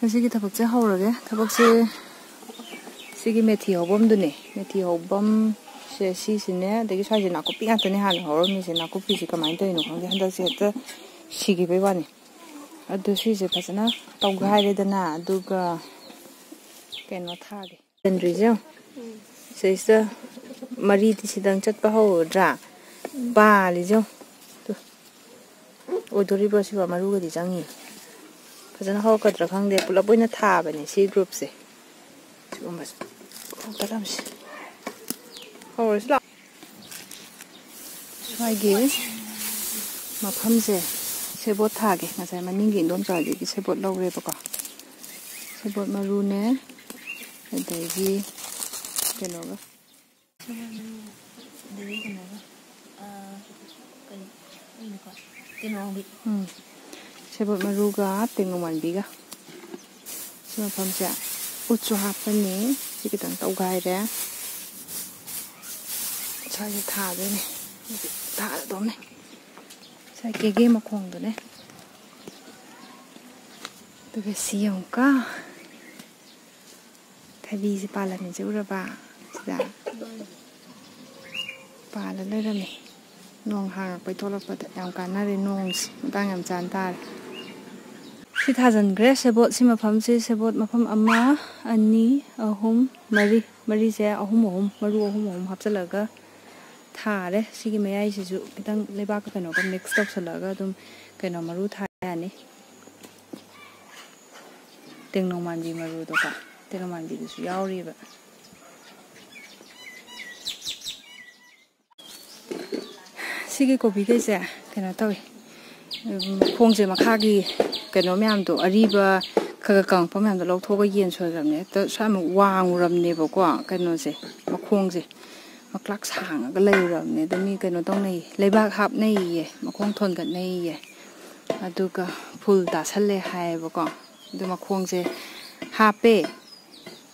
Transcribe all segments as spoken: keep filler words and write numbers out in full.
ꯉꯁꯤꯒꯤ ꯊꯕꯛꯁꯦ ꯍꯧꯔꯒꯦ꯫ ꯊꯕꯛꯁꯦ ꯁꯤꯒꯤ ꯃꯦꯊꯤ ꯍꯧꯕꯝꯗꯨꯅꯦ꯫ ꯃꯦꯊꯤ ꯍꯧꯕꯝꯁꯦ ꯁꯤꯁꯤꯅꯦ, ꯑꯗꯒꯤ ꯁ꯭ꯋꯥꯏꯁꯦ ꯅꯥꯀꯨꯞꯄꯤ ꯉꯥꯛꯇꯅꯦ ꯍꯥꯟꯅ ꯍꯧꯔꯝꯃꯤꯁꯦ꯫ ꯅꯥꯀꯨꯞꯄꯤꯁꯦ ꯀꯃꯥꯏꯅ ꯇꯧꯔꯤꯅꯣ ꯈꯪꯗꯦ, ꯍꯟꯗꯛꯁꯦ ꯍꯦꯛꯇ ꯁꯤꯈꯤꯕꯩ ꯋꯥꯅꯤ꯫ ꯑꯗꯨ ꯁꯤꯁꯦ ꯐꯖꯅ ꯇꯧꯒꯥꯏꯔꯦꯗꯅ, ꯑꯗꯨꯒ ꯀꯩꯅꯣ ꯊꯥꯒꯦ꯫ ꯆꯟꯗ꯭ꯔꯤꯁꯦ ꯌꯦꯡꯉꯣ꯫ ꯁꯤꯁꯤꯗ ꯃꯔꯤꯗꯤ ꯁꯤꯗꯪ ꯆꯠꯄ ꯍꯧꯔꯗ꯭ꯔꯥ? ꯄꯥꯜꯂꯤꯁꯦ ꯌꯦꯡꯉꯣ꯫ ꯇꯨ꯫ ꯑꯣꯏꯗꯣꯔꯤꯕ꯭ꯔꯣ ꯁꯤꯕꯣ? ꯃꯔꯨꯒꯗꯤ ꯆꯪꯉꯤ꯫ ꯐꯖꯅ ꯍꯧꯔꯛꯀꯗ꯭ꯔꯥ ꯈꯪꯗꯦ꯫ ꯄꯨꯂꯞ ꯑꯣꯏꯅ ꯊꯥꯕꯅꯦ ꯁꯤ ꯒ꯭ꯔꯨꯞꯁꯦ꯫ ꯁꯤꯒꯨꯝꯕꯁꯦ꯫ ꯍꯧꯔꯛꯀꯗꯕꯁꯦ꯫ ꯍꯧꯔꯁꯤ ꯂꯥꯛꯑꯣ꯫ ꯁ꯭ꯋꯥꯏꯒꯤ ꯃꯐꯝꯁꯦ ꯁꯦꯕꯣꯠ ꯊꯥꯒꯦ꯫ ꯉꯁꯥꯏ ꯃꯅꯤꯡꯒꯤ ꯏꯟꯗꯣꯝꯆꯥꯗꯒꯤ ꯁꯦꯕꯣꯠ ꯂꯧꯔꯦꯕꯀꯣ꯫ ꯁꯦꯕꯣꯠ ꯃꯔꯨꯅꯦ, ꯑꯗꯒꯤ ꯀꯩꯅꯣꯒ, ꯁꯦꯕꯣꯠ ꯃꯔꯨ, ꯑꯗꯒꯤ ꯀꯩꯅꯣꯒ, ꯑ, ꯀꯩ, ꯀꯩꯅꯣꯀꯣ, ꯇꯦꯅꯧꯋꯥꯟꯕꯤ꯫ ꯎꯝ꯫ ꯁꯦꯕꯣꯠ ꯃꯔꯨꯒ ꯇꯦꯡꯅꯧ ꯃꯥꯟꯕꯤꯒ꯫ ꯁꯤ ꯃꯐꯝꯁꯦ ꯎꯠꯁꯨ ꯍꯥꯞꯄꯅꯤ꯫ ꯁꯤ ꯈꯤꯇꯪ ꯇꯧꯒꯥꯏꯔꯦ꯫ ꯁ꯭ꯋꯥꯏꯁꯦ ꯊꯥꯗꯣꯏꯅꯦ꯫ ꯊꯥꯔꯗꯧꯅꯦ꯫ ꯁ꯭ꯋꯥꯏ ꯀꯦꯒꯦ ꯃꯈꯣꯡꯗꯨꯅꯦ꯫ ꯑꯗꯨꯒ ꯁꯤ ꯌꯦꯡꯉꯨꯀꯣ꯫ ꯊꯕꯤꯁꯦ ꯄꯥꯜꯂꯝꯃꯤꯁꯦ ꯎꯔꯕ? ꯁꯤꯗ ꯄꯥꯜꯂ ꯂꯩꯔꯝꯃꯦ꯫ ꯅꯣꯡ ꯍꯥꯡꯉꯛꯄꯩ ꯊꯣꯛꯂꯛꯄꯗ ꯌꯥꯝ ꯀꯥꯟꯅꯔꯦ꯫ ꯅꯣꯡꯁꯦ ꯃꯇꯥꯡ ꯌꯥꯝ ꯆꯥꯅ ꯇꯥꯔꯦ꯫ ꯁꯤ ꯊꯥꯖꯤꯟꯈ꯭ꯔꯦ ꯁꯦꯕꯣꯠ꯫ ꯁꯤ ꯃꯐꯝꯁꯦ ꯁꯦꯕꯣꯠ ꯃꯐꯝ ꯑꯃ, ꯑꯅꯤ, ꯑꯍꯨꯝ, ꯃꯔꯤ, ꯃꯔꯤꯁꯦ ꯑꯍꯨꯝ ꯑꯍꯨꯝ, ꯃꯔꯨ ꯑꯍꯨꯝ ꯑꯍꯨꯝ ꯍꯥꯞꯆꯤꯜꯂꯒ ꯊꯥꯔꯦ꯫ ꯁꯤꯒꯤ ꯃꯌꯥꯏꯁꯤꯁꯨ ꯈꯤꯇꯪ ꯂꯩꯕꯥꯛꯀ ꯀꯩꯅꯣꯒ ꯃꯤꯛꯁ ꯇꯧꯁꯜꯂꯒ ꯑꯗꯨꯝ ꯀꯩꯅꯣ ꯃꯔꯨ ꯊꯥ ꯌꯥꯅꯤ꯫ ꯇꯦꯡꯅꯧ ꯃꯥꯟꯕꯤ ꯃꯔꯨꯗꯣꯀꯣ, ꯇꯦꯡꯅꯧ ꯃꯥꯟꯕꯤꯗꯨꯁꯨ ꯌꯥꯎꯔꯤꯕ꯫ ꯁꯤꯒꯤ ꯀꯣꯕꯤꯈꯩꯁꯦ ꯀꯩꯅꯣ ꯇꯧꯏ, ꯎꯝ, ꯈꯣꯡꯁꯦ ꯃꯈꯥꯒꯤ ꯀꯩꯅꯣ ꯃꯌꯥꯝꯗꯣ, ꯑꯔꯤꯕ ꯈꯔ ꯈꯔ ꯀꯪꯉꯛꯄ ꯃꯌꯥꯝꯗꯣ ꯂꯧꯊꯣꯛꯑꯒ ꯌꯦꯟ ꯁꯣꯏꯈ꯭ꯔꯕꯅꯦ꯫ ꯍꯦꯛꯇ ꯁ꯭ꯋꯥꯏꯃꯨꯛ ꯋꯥꯡꯉꯨꯔꯕꯅꯦꯕꯀꯣ ꯀꯩꯅꯣꯁꯦ, ꯃꯈꯣꯡꯁꯦ ꯃꯀ꯭ꯂꯥꯛ ꯁꯥꯡꯉꯒ ꯂꯩꯔꯨꯔꯕꯅꯦ꯫ ꯑꯗꯣ ꯃꯤ ꯀꯩꯅꯣ ꯇꯧꯅꯩ, ꯂꯩꯕꯥꯛ ꯍꯥꯞꯅꯩꯌꯦ, ꯃꯈꯣꯡ ꯊꯣꯟꯒꯠꯅꯩꯌꯦ꯫ ꯑꯗꯨꯒ ꯐꯨꯜ ꯇꯥꯁꯜꯂꯦ ꯍꯥꯏꯌꯦꯕꯀꯣ꯫ ꯑꯗꯨ ꯃꯈꯣꯡꯁꯦ ꯍꯥꯞꯄꯦ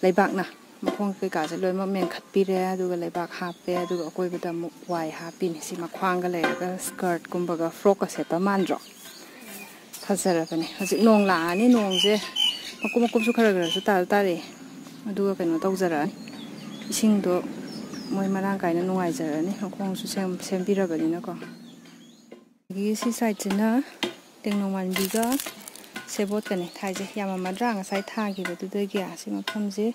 ꯂꯩꯕꯥꯛꯅ꯫ ꯃꯈꯣꯡ ꯀꯩꯀꯥꯁꯦ ꯂꯣꯏꯅꯃꯛ ꯃꯦꯟꯈꯠꯄꯤꯔꯦ, ꯑꯗꯨꯒ ꯂꯩꯕꯥꯛ ꯍꯥꯞꯄꯦ, ꯑꯗꯨꯒ ꯑꯀꯣꯏꯕꯗ ꯑꯃꯨꯛ ꯋꯥꯏ ꯍꯥꯞꯄꯤꯅꯦ꯫ ꯁꯤ ꯃꯈ꯭ꯋꯥꯡꯒ ꯂꯩꯔꯒ ꯁ꯭ꯀꯔꯠꯀꯨꯝꯕꯒ ꯐ꯭ꯔꯣꯛꯀ ꯁꯦꯠꯄ ꯃꯥꯟꯗ꯭ꯔꯣ? ꯐꯖꯔꯕꯅꯦ꯫ ꯍꯧꯖꯤꯛ ꯅꯣꯡ ꯂꯥꯛꯑꯅꯤ, ꯅꯣꯡꯁꯦ ꯃꯀꯨꯞ ꯃꯀꯨꯞꯁꯨ ꯈꯔ ꯈꯔꯁꯨ ꯇꯥꯔ ꯇꯥꯔꯛꯑꯦ꯫ ꯑꯗꯨꯒ ꯀꯩꯅꯣ ꯇꯧꯖꯔꯛꯑꯅꯤ, ꯏꯁꯤꯡꯗꯣ ꯃꯣꯏ ꯃꯔꯥꯡ ꯀꯥꯏꯅ ꯅꯨꯡꯉꯥꯏꯖꯔꯅꯤ, ꯃꯈꯣꯡꯁꯨ ꯁꯦꯝ- ꯁꯦꯝꯕꯤꯔꯕꯅꯤꯅꯀꯣ꯫ ꯑꯗꯒꯤ ꯁꯤ ꯁꯥꯏꯠꯁꯤꯅ ꯇꯦꯡꯅꯧ ꯃꯥꯟꯕꯤꯒ ꯁꯦꯕꯣꯠꯀꯅꯦ ꯊꯥꯏꯁꯦ꯫ ꯌꯥꯝꯃꯝꯃꯗ꯭ꯔꯥ ꯉꯁꯥꯏ ꯊꯥꯈꯤꯕꯗꯨꯗꯒꯤ? ꯁꯤ ꯃꯐꯝꯁꯦ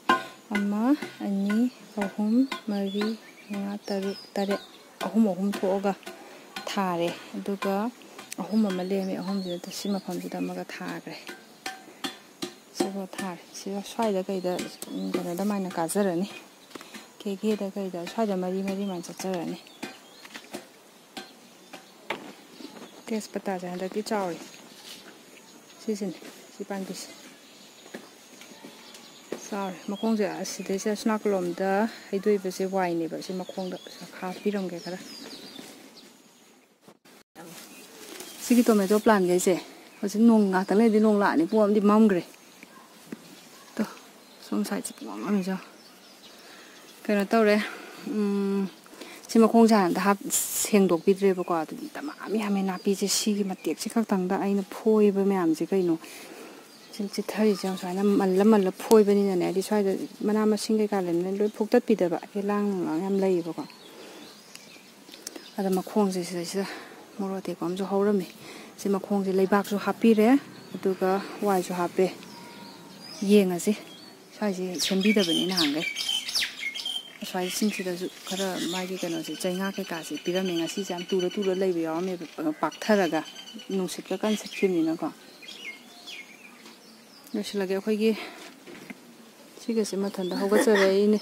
ꯑꯃ, ꯑꯅꯤ, ꯑꯍꯨꯝ, ꯃꯔꯤ, ꯃꯉꯥ, ꯇꯔꯨꯛ, ꯇꯔꯦꯠ, ꯑꯍꯨꯝ ꯑꯍꯨꯝ ꯊꯣꯛꯑꯒ ꯊꯥꯔꯦ꯫ ꯑꯗꯨꯒ ꯑꯍꯨꯝ ꯑꯃ ꯂꯦꯝꯃꯦ, ꯑꯍꯨꯝꯁꯤꯗ ꯁꯤ ꯃꯐꯝꯁꯤꯗ ꯑꯃꯒ ꯊꯥꯈ꯭ꯔꯦ꯫ ꯁꯤꯐꯥꯎ ꯊꯥꯔꯦ꯫ ꯁꯤꯗ ꯁ꯭ꯋꯥꯏꯗ ꯀꯩꯗ, ꯎꯝ, ꯀꯩꯅꯣꯗ ꯃꯥꯏꯅ ꯀꯥꯖꯔꯅꯤ, ꯀꯦꯒꯦꯗ ꯀꯩꯗ ꯁ꯭ꯋꯥꯏꯗ ꯃꯔꯤ ꯃꯔꯤ ꯃꯥꯏꯅ ꯆꯠꯆꯔꯅꯤ꯫ ꯇꯦꯖꯄꯇꯥꯁꯦ ꯍꯟꯗꯛꯇꯤ ꯆꯥꯎꯔꯦ꯫ ꯁꯤꯁꯤꯅꯦ, ꯁꯤ ꯄꯥꯝꯕꯤꯁꯦ ꯆꯥꯎꯔꯦ꯫ ꯃꯈꯣꯡꯁꯦ ꯑꯁꯤꯗꯩꯁꯦ ꯑꯁꯣꯝ ꯅꯥꯀꯜꯂꯣꯝꯗ ꯍꯩꯗꯣꯛꯏꯕꯁꯦ ꯋꯥꯏꯅꯦꯕ꯫ ꯁꯤ ꯃꯈꯣꯡꯗ ꯍꯥꯞꯄꯤꯔꯝꯒꯦ ꯈꯔ꯫ ꯁꯤꯒꯤ ꯇꯣꯃꯦꯇꯣ ꯄ꯭ꯂꯥꯟꯒꯩꯁꯦ ꯍꯧꯖꯤꯛ ꯅꯣꯡ ꯉꯥꯛꯇꯪ ꯂꯩꯔꯗꯤ ꯅꯣꯡ ꯂꯥꯛꯑꯅꯤ, ꯄꯨꯡ ꯑꯃꯗꯤ ꯃꯝꯈ꯭ꯔꯦ꯫ ꯇꯣ, ꯁꯣꯝ ꯁꯥꯏꯠꯁꯦ ꯄꯨꯡꯃꯝ ꯃꯝꯃꯤꯁꯦ꯫ ꯀꯩꯅꯣ ꯇꯧꯔꯦ, ꯎꯝ, ꯁꯤ ꯃꯈꯣꯡꯁꯦ ꯍꯥꯟꯅ ꯑꯝꯇ ꯍꯥꯞ-, ꯁꯦꯡꯗꯣꯛꯄꯤꯗ꯭ꯔꯦꯕꯀꯣ꯫ ꯑꯗꯨꯗꯤ ꯗꯃꯥ ꯌꯥꯝꯃꯦ ꯅꯥꯄꯤꯁꯦ꯫ ꯁꯤꯒꯤ ꯃꯇꯦꯛꯁꯦ ꯈꯛꯇꯪꯗ ꯑꯩꯅ ꯐꯣꯏꯕ ꯃꯌꯥꯝꯁꯦ ꯀꯩꯅꯣ꯫ ꯁꯤ ꯆꯤꯠꯊꯔꯤꯁꯦ ꯌꯥꯝ ꯁꯨꯃꯥꯏꯅ ꯃꯜꯂ ꯃꯜꯂ ꯐꯣꯏꯕꯅꯤꯅꯅꯦ, ꯍꯥꯏꯗꯤ ꯁ꯭ꯋꯥꯏꯗ ꯃꯅꯥ ꯃꯁꯤꯡ ꯀꯩꯀꯥ ꯂꯩꯕꯅꯤꯅ ꯂꯣꯏ ꯐꯨꯛꯇꯠꯄꯤꯗꯕ, ꯌꯦꯂꯥꯡ ꯅꯨꯡꯂꯥꯡ ꯌꯥꯝ ꯂꯩꯌꯦꯕꯀꯣ꯫ ꯑꯗ ꯃꯈꯣꯡꯁꯦ ꯁꯤꯗꯩꯁꯤꯗ ꯃꯣꯔꯣꯛ ꯑꯇꯦꯛꯄ ꯑꯃꯁꯨ ꯍꯧꯔꯝꯃꯤ꯫ ꯁꯤ ꯃꯈꯣꯡꯁꯦ ꯂꯩꯕꯥꯛꯁꯨ ꯍꯥꯞꯄꯤꯔꯦ, ꯑꯗꯨꯒ ꯋꯥꯏꯁꯨ ꯍꯥꯞꯄꯦ꯫ ꯌꯦꯡꯉꯁꯤ, ꯁ꯭ꯋꯥꯏꯁꯦ ꯁꯦꯝꯕꯤꯗꯕꯅꯤ ꯅꯍꯥꯟꯈꯩ꯫ ꯑꯁ꯭ꯋꯥꯏꯁꯤꯡꯁꯤꯗꯁꯨ ꯈꯔ ꯃꯥꯒꯤ ꯀꯩꯅꯣꯁꯦ, ꯆꯩꯉꯥꯛ ꯀꯩꯀꯥꯁꯦ ꯄꯤꯔꯝꯃꯦ꯫ ꯉꯁꯤꯁꯦ ꯌꯥꯝ ꯇꯨꯔ ꯇꯨꯔ ꯂꯩꯕ ꯌꯥꯎꯔꯝꯃꯦꯕ, ꯄꯥꯛꯊꯔꯒ, ꯅꯨꯡꯁꯤꯠꯀ ꯀꯟꯅ ꯁꯤꯠꯈꯤꯕꯅꯤꯅꯀꯣ꯫ ꯂꯣꯏꯁꯤꯜꯂꯒꯦ꯫ ꯑꯩꯈꯣꯏꯒꯤ ꯁꯤꯒꯁꯦ ꯃꯊꯟꯇ ꯍꯧꯒꯠꯆꯔꯛꯏꯅꯦ꯫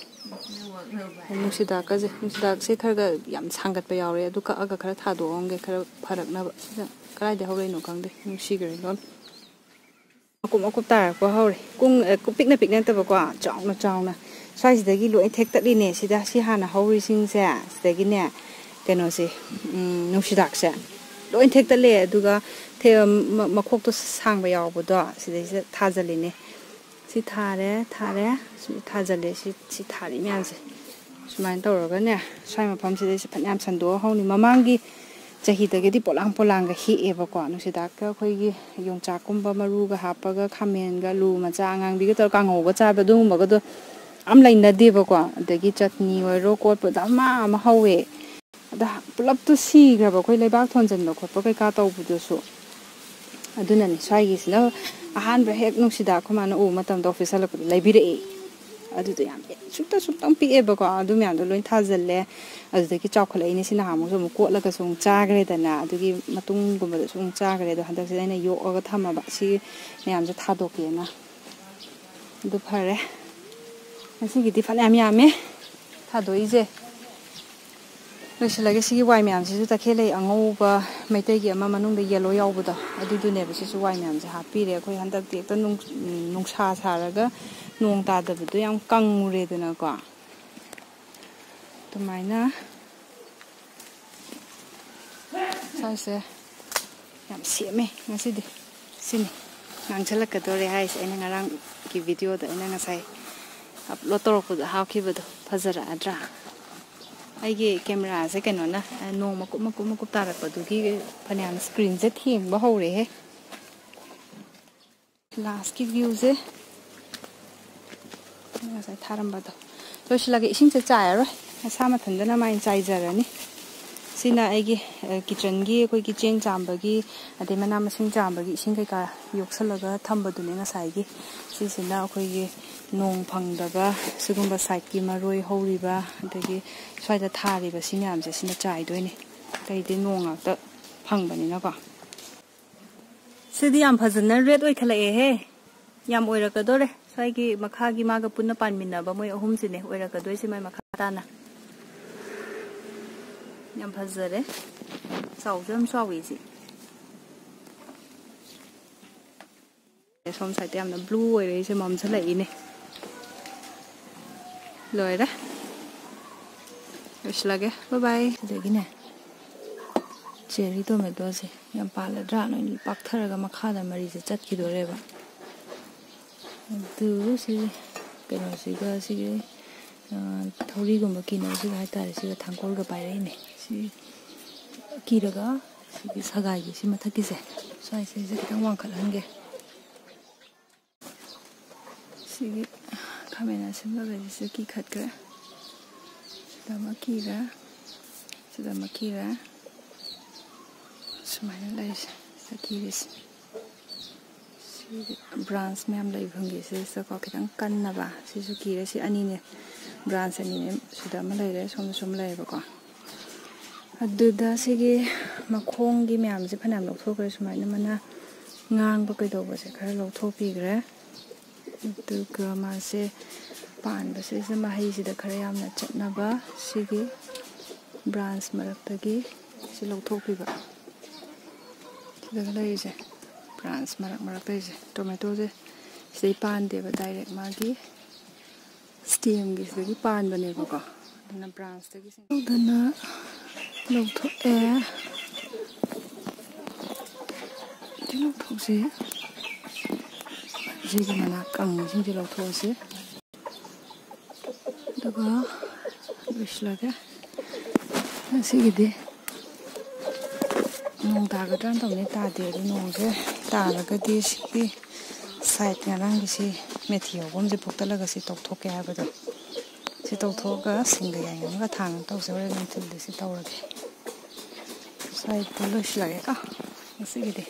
ꯅꯨꯡꯁꯤꯗꯥꯛꯀꯁꯦ, ꯅꯨꯡꯁꯤꯗꯥꯛꯁꯦ ꯈꯔ ꯈꯔ ꯌꯥꯝ ꯁꯥꯡꯒꯠꯄ ꯌꯥꯎꯔꯦ꯫ ꯑꯗꯨ ꯀꯛꯑꯒ ꯈꯔ ꯊꯥꯗꯣꯛꯑꯝꯒꯦ, ꯈꯔ ꯐꯔꯛꯅꯕ꯫ ꯁꯤꯗ ꯀꯗꯥꯏꯗ ꯍꯧꯔꯛꯏꯅꯣ ꯈꯪꯗꯦ, ꯅꯨꯡꯁꯤꯈ꯭ꯔꯦ ꯂꯣꯏꯅ꯫ ꯃꯀꯨꯞ ꯃꯀꯨꯞ ꯇꯥꯔꯛꯄ ꯍꯧꯔꯦ꯫ ꯀꯨꯡ-, ꯑ, ꯀꯨ-, ꯄꯤꯛꯅ ꯄꯤꯛꯅ ꯅꯠꯇꯕꯀꯣ, ꯆꯥꯎꯅ ꯆꯥꯎꯅ꯫ ꯁ꯭ꯋꯥꯏꯁꯤꯗꯒꯤ ꯂꯣꯏ ꯊꯦꯛꯇꯠꯂꯤꯅꯦ꯫ ꯁꯤꯗ, ꯁꯤ ꯍꯥꯟꯅ ꯍꯧꯔꯤꯁꯤꯡꯁꯦ, ꯁꯤꯗꯒꯤꯅꯦ, ꯀꯩꯅꯣꯁꯦ, ꯎꯝ, ꯅꯨꯡꯁꯤꯗꯥꯛꯁꯦ ꯂꯣꯏ ꯊꯦꯛꯇꯠꯂꯦ꯫ ꯑꯗꯨꯒ ꯊꯦ-, ꯃ-, ꯃꯈꯣꯛꯇꯣ ꯁꯥꯡꯕ ꯌꯥꯎꯕꯗꯣ ꯁꯤꯗꯩꯁꯤꯗ ꯊꯥꯖꯤꯜꯂꯤꯅꯦ꯫ ꯁꯤ ꯊꯥꯔꯦ, ꯊꯥꯔꯦ, ꯁꯤ ꯊꯥꯖꯤꯜꯂꯦ꯫ ꯁꯤ, ꯁꯤ ꯊꯥꯔꯤ ꯃꯌꯥꯝꯁꯦ ꯁꯨꯃꯥꯏꯅ ꯇꯧꯔꯒꯅꯦ, ꯁ꯭ꯋꯥꯏ ꯃꯐꯝꯁꯤꯗꯩꯁꯤ ꯐꯅꯌꯥꯝ ꯁꯟꯗꯣꯛꯑ ꯍꯧꯅꯤ꯫ ꯃꯃꯥꯡꯒꯤ ꯆꯍꯤꯗꯒꯤꯗꯤ ꯄꯣꯂꯥꯡ ꯄꯣꯂꯥꯡꯒ ꯍꯦꯛꯑꯦꯕꯀꯣ꯫ ꯅꯨꯡꯁꯤꯗꯥꯛꯀ ꯑꯩꯈꯣꯏꯒꯤ ꯌꯣꯡꯆꯥꯛꯀꯨꯝꯕ ꯃꯔꯨꯒ ꯍꯥꯞꯄꯒ, ꯈꯥꯃꯦꯟꯒ, ꯑꯂꯨ ꯃꯆꯥ ꯑꯉꯥꯡꯕꯤꯒ ꯇꯧꯔꯒ ꯀꯥꯡꯍꯧꯒ ꯆꯥꯕ, ꯑꯗꯨꯒꯨꯝꯕꯒꯗꯣ ꯌꯥꯝ ꯂꯩꯅꯗꯦꯕꯀꯣ꯫ ꯑꯗꯒꯤ ꯆꯠꯅꯤ ꯑꯣꯏꯔꯣ, ꯀꯣꯠꯄꯗ ꯑꯃ ꯑꯃ ꯍꯧꯋꯦ꯫ ꯑꯗ ꯄꯨꯂꯞꯇꯨ ꯁꯤꯈ꯭ꯔꯕ, ꯑꯩꯈꯣꯏ ꯂꯩꯕꯥꯛ ꯊꯣꯟꯖꯟꯕ ꯈꯣꯠꯄ ꯀꯩꯀꯥ ꯇꯧꯕꯗꯨꯁꯨ꯫ ꯑꯗꯨꯅꯅꯦ ꯁ꯭ꯋꯥꯏꯒꯤꯁꯤꯅ ꯑꯍꯥꯟꯕ ꯍꯦꯛ ꯅꯨꯡꯁꯤꯗꯥꯛ ꯑꯩꯈꯣꯏ ꯃꯥꯅ ꯎꯕ ꯃꯇꯝꯗ ꯑꯣꯐꯤꯁ ꯍꯜꯂꯛꯄꯗ ꯂꯩꯕꯤꯔꯛꯑꯦ꯫ ꯑꯗꯨꯗꯣ ꯌꯥꯝ ꯁꯨꯛꯇ ꯁꯨꯛꯇꯪ ꯄꯤꯛꯑꯦꯕꯀꯣ꯫ ꯑꯗꯨ ꯃꯌꯥꯝꯗꯣ ꯂꯣꯏ ꯊꯥꯖꯜꯂꯦ꯫ ꯑꯗꯨꯗꯒꯤ ꯆꯥꯎꯈꯠꯂꯛꯏꯅꯦ꯫ ꯁꯤ ꯅꯍꯥꯟꯃꯨꯛꯁꯨ ꯑꯃꯨꯛ ꯀꯣꯠꯂꯒꯁꯨ ꯑꯃꯨꯛ ꯆꯥꯈ꯭ꯔꯦꯗꯅ, ꯑꯗꯨꯒꯤ ꯃꯇꯨꯡꯒꯨꯝꯕꯗꯁꯨ ꯑꯃꯨꯛ ꯆꯥꯈ꯭ꯔꯦ꯫ ꯑꯗꯣ ꯍꯟꯗꯛꯁꯤꯗ ꯑꯩꯅ ꯌꯣꯛꯑꯒ ꯊꯝꯃꯕ ꯁꯤ ꯃꯌꯥꯝꯁꯦ ꯊꯥꯗꯣꯛꯀꯦꯅ꯫ ꯑꯗꯨ ꯐꯔꯦ, ꯉꯁꯤꯒꯤꯗꯤ ꯐꯅꯌꯥꯝ ꯌꯥꯝꯃꯦ ꯊꯥꯗꯣꯛꯏꯁꯦ꯫ ꯂꯣꯏꯁꯤꯜꯂꯒꯦ꯫ ꯁꯤꯒꯤ ꯋꯥꯏ ꯃꯌꯥꯝꯁꯤꯁꯨ ꯇꯈꯦꯜ ꯂꯩ ꯑꯉꯧꯕ, ꯃꯩꯇꯩꯒꯤ ꯑꯃ ꯃꯅꯨꯡꯗ ꯌꯦꯜꯂꯣ ꯌꯥꯎꯕꯗꯣ, ꯑꯗꯨꯗꯨꯅꯦꯕ꯫ ꯁꯤꯁꯨ ꯋꯥꯏ ꯃꯌꯥꯝꯁꯦ ꯍꯥꯞꯄꯤꯔꯦ꯫ ꯑꯩꯈꯣꯏ ꯍꯟꯗꯛꯇꯤ ꯍꯦꯛꯇ ꯅꯨꯡ-, ꯅꯨꯡꯁꯥ ꯁꯥꯔꯒ ꯅꯣꯡ ꯇꯥꯗꯕꯗꯣ ꯌꯥꯝ ꯀꯪꯉꯨꯔꯦꯗꯅꯀꯣ꯫ ꯑꯗꯨꯃꯥꯏꯅ ꯁ꯭ꯋꯥꯏꯁꯦ ꯌꯥꯝ ꯁꯦꯝꯃꯦ ꯉꯁꯤꯗꯤ꯫ ꯁꯤꯅꯤ ꯉꯥꯡꯁꯤꯜꯂꯛꯀꯗꯣꯔꯦ ꯍꯥꯏꯁꯦ꯫ ꯑꯩꯅ ꯉꯔꯥꯡꯒꯤ ꯚꯤꯗꯤꯑꯣꯗ ꯑꯩꯅ ꯉꯁꯥꯏ ꯑꯞꯂꯣꯗ ꯇꯧꯔꯛꯄꯗꯣ, ꯍꯥꯞꯈꯤꯕꯗꯣ, ꯐꯖꯔꯛꯑꯗ꯭ꯔꯥ? ꯑꯩꯒꯤ ꯀꯦꯃꯦꯔꯥꯁꯦ ꯀꯩꯅꯣꯅ, ꯑ, ꯅꯣꯡ ꯃꯀꯨꯞ ꯃꯀꯨꯞ ꯃꯀꯨꯞ ꯇꯥꯔꯛꯄꯗꯨꯒꯤ ꯐꯅꯌꯥꯝ ꯁ꯭ꯀ꯭ꯔꯤꯟꯁꯦ ꯊꯦꯡꯕ ꯍꯧꯔꯦꯍꯦ꯫ ꯂꯥꯁꯀꯤ ꯚ꯭ꯌꯨꯁꯦ ꯉꯁꯥꯏ ꯊꯥꯔꯝꯕꯗꯣ ꯂꯣꯏꯁꯤꯜꯂꯒꯦ꯫ ꯏꯁꯤꯡꯁꯦ ꯆꯥꯏꯔꯔꯣꯏ, ꯃꯁꯥ ꯃꯊꯟꯇꯅ ꯃꯥꯏꯅ ꯆꯥꯏꯖꯔꯅꯤ꯫ ꯁꯤꯅ ꯑꯩꯒꯤ, ꯑ, ꯀꯤꯠꯆꯟꯒꯤ ꯑꯩꯈꯣꯏꯒꯤ ꯆꯦꯡ ꯆꯥꯝꯕꯒꯤ, ꯑꯗꯩ ꯃꯅꯥ ꯃꯁꯤꯡ ꯆꯥꯝꯕꯒꯤ ꯏꯁꯤꯡ ꯀꯩꯀꯥ ꯌꯣꯛꯁꯜꯂꯒ ꯊꯝꯕꯗꯨꯅꯦ ꯉꯁꯥꯏꯒꯤ꯫ ꯁꯤꯁꯤꯅ ꯑꯩꯈꯣꯏꯒꯤ ꯅꯣꯡ ꯐꯪꯗꯕ ꯁꯤꯒꯨꯝꯕ ꯁꯥꯏꯠꯀꯤ ꯃꯔꯣꯏ ꯍꯧꯔꯤꯕ, ꯑꯗꯒꯤ ꯁ꯭ꯋꯥꯏꯗ ꯊꯥꯔꯤꯕ ꯁꯤ ꯃꯌꯥꯝꯁꯦ ꯁꯤꯅ ꯆꯥꯏꯗꯣꯏꯅꯦ꯫ ꯑꯇꯩꯗꯤ ꯅꯣꯡ ꯉꯥꯛꯇ ꯐꯪꯕꯅꯤꯅꯀꯣ꯫ ꯁꯤꯗꯤ ꯌꯥꯝ ꯐꯖꯅ ꯔꯦꯗ ꯑꯣꯏꯈꯠꯂꯛꯑꯦꯍꯦ꯫ ꯌꯥꯝ ꯑꯣꯏꯔꯛꯀꯗꯣꯔꯦ꯫ ꯁ꯭ꯋꯥꯏꯒꯤ ꯃꯈꯥꯒꯤ ꯃꯥꯒ ꯄꯨꯟꯅ ꯄꯥꯟꯃꯤꯟꯅꯕ ꯃꯣꯏ ꯑꯍꯨꯝꯁꯤꯅꯦ ꯑꯣꯏꯔꯛꯀꯗꯣꯏꯁꯦ ꯃꯥꯏ ꯃꯈꯥ ꯇꯥꯅ꯫ ꯌꯥꯝ ꯐꯖꯔꯦ꯫ ꯆꯥꯎꯁꯨ ꯌꯥꯝ ꯆꯥꯎꯋꯤ ꯁꯤ꯫ ꯁꯣꯝ ꯁꯥꯏꯗꯇ ꯌꯥꯝꯅ ꯕ꯭ꯂꯨ ꯑꯣꯏꯔꯛꯏꯁꯦ ꯃꯝꯁꯤꯜꯂꯛꯏꯅꯦ꯫ ꯂꯣꯏꯔꯦ꯫ ꯂꯣꯏꯁꯤꯜꯂꯒꯦ꯫ ꯕꯥꯏ ꯕꯥꯏ꯫ ꯑꯗꯒꯤꯅꯦ, ꯆꯦꯔꯤ ꯇꯣꯃꯦꯇꯣꯁꯦ ꯌꯥꯝ ꯄꯥꯜꯂꯗ꯭ꯔꯥ? ꯂꯣꯏ ꯄꯥꯛꯊꯔꯒ ꯃꯈꯥꯗ ꯃꯔꯤꯁꯦ ꯆꯠꯈꯤꯗꯣꯔꯦꯕ꯫ ꯑꯗꯨ ꯁꯤ ꯀꯩꯅꯣꯁꯤꯒ, ꯁꯤꯒꯤ, ꯑ, ꯊꯧꯔꯤꯒꯨꯝꯕ ꯀꯤꯅꯕꯁꯤꯒ ꯍꯥꯏꯇꯥꯔꯦ, ꯁꯤꯒ ꯊꯥꯡꯒꯣꯜꯒ ꯄꯥꯏꯔꯛꯏꯅꯦ꯫ ꯁꯤ ꯀꯤꯔꯒ ꯁꯤꯒꯤ ꯁꯒꯥꯏꯒꯤ ꯁꯤ ꯃꯊꯛꯀꯤꯁꯦ, ꯁ꯭ꯋꯥꯏꯁꯤꯁꯦ ꯈꯤꯇꯪ ꯋꯥꯡꯈꯠꯍꯟꯒꯦ꯫ ꯁꯤꯒꯤ ꯈꯥꯃꯦꯟ ꯑꯁꯤꯟꯕꯈꯩꯁꯤꯁꯨ ꯀꯤꯈꯠꯈ꯭ꯔꯦ꯫ ꯁꯤꯗ ꯑꯃ ꯀꯤꯔꯦ, ꯁꯤꯗ ꯑꯃ ꯀꯤꯔꯦ꯫ ꯁꯨꯃꯥꯏꯅ ꯂꯩꯔꯤꯁꯦ, ꯁꯤꯗ ꯀꯤꯔꯤꯁꯦ꯫ ꯁꯤ branch ꯃꯌꯥꯝ ꯂꯩꯕ ꯐꯪꯒꯦ ꯁꯤꯗꯀꯣ, ꯈꯤꯇꯪ ꯀꯟꯅꯕ꯫ ꯁꯤꯁꯨ ꯀꯤꯔꯦ꯫ ꯁꯤ ꯑꯅꯤꯅꯦ, branch ꯑꯅꯤꯅꯦ꯫ ꯁꯤꯗ ꯑꯃ ꯂꯩꯔꯦ, ꯁꯣꯝꯗꯁꯨ ꯑꯃ ꯂꯩꯔꯦꯕꯀꯣ꯫ ꯑꯗꯨꯗ ꯁꯤꯒꯤ ꯃꯈꯣꯡꯒꯤ ꯃꯌꯥꯝꯁꯦ ꯐꯅꯌꯥꯝ ꯂꯧꯊꯣꯛꯈ꯭ꯔꯦ꯫ ꯁꯨꯃꯥꯏꯅ ꯃꯅꯥ ꯉꯥꯡꯕ ꯀꯩꯗꯧꯕꯁꯦ ꯈꯔ ꯂꯧꯊꯣꯛꯄꯤꯈ꯭ꯔꯦ꯫ ꯑꯗꯨꯒ ꯃꯥꯁꯦ ꯄꯥꯟꯕꯁꯤꯗ ꯃꯍꯩꯁꯤꯗ ꯈꯔ ꯌꯥꯝꯅ ꯆꯠꯅꯕ ꯁꯤꯒꯤ branch ꯃꯔꯛꯇꯒꯤ ꯁꯤ ꯂꯧꯊꯣꯛꯄꯤꯕ꯫ ꯁꯤꯗꯒ ꯂꯩꯔꯤꯁꯦ branch ꯃꯔꯛ ꯃꯔꯛꯇ ꯂꯩꯔꯤꯁꯦ, tomatoꯁꯦ ꯁꯤꯗꯩ ꯄꯥꯟꯗꯦꯕ, direct ꯃꯥꯒꯤ stemꯒꯤ ꯁꯤꯗꯒꯤ ꯄꯥꯟꯕꯅꯦꯕꯀꯣ꯫ ꯑꯗꯨꯅ branchꯇꯒꯤ ꯁꯤꯡ-, ꯑꯗꯨꯅ ꯂꯧꯊꯣꯛꯑꯦ꯫ ꯁꯤ ꯂꯧꯊꯣꯛꯁꯤ꯫ ꯁꯤꯒꯤ ꯃꯅꯥ ꯀꯪꯕꯁꯤꯡꯁꯦ ꯂꯧꯊꯣꯛꯑꯁꯤ꯫ ꯑꯗꯨꯒ ꯂꯣꯏꯁꯤꯜꯂꯒꯦ꯫ ꯉꯁꯤꯒꯤꯗꯤ ꯅꯣꯡ ꯇꯥꯒꯗ꯭ꯔꯥꯅ ꯇꯧꯅꯤ, ꯇꯥꯗꯦ꯫ ꯑꯗꯨ ꯅꯣꯡꯁꯦ ꯇꯥꯔꯒꯗꯤ ꯁꯤꯒꯤ side ꯉꯔꯥꯡꯒꯤ ꯁꯤ ꯃꯦꯊꯤ ꯍꯧꯕꯝꯁꯦ ꯐꯨꯛꯇꯠꯂꯒ ꯁꯤ ꯇꯧꯊꯣꯛꯀꯦ ꯍꯥꯏꯕꯗꯣ, ꯁꯤ ꯇꯧꯊꯣꯛꯑꯒ ꯁꯤꯡꯒ ꯌꯥꯏꯉꯪꯒ ꯊꯥꯡꯒ ꯇꯧꯁꯦ꯫ ꯍꯣꯔꯦꯟ ꯅꯨꯡꯊꯤꯜꯗꯤ ꯁꯤ ꯇꯧꯔꯒꯦ꯫ Sideꯇ ꯂꯣꯏꯁꯤꯜꯂꯒꯦꯀꯣ ꯉꯁꯤꯒꯤꯗꯤ꯫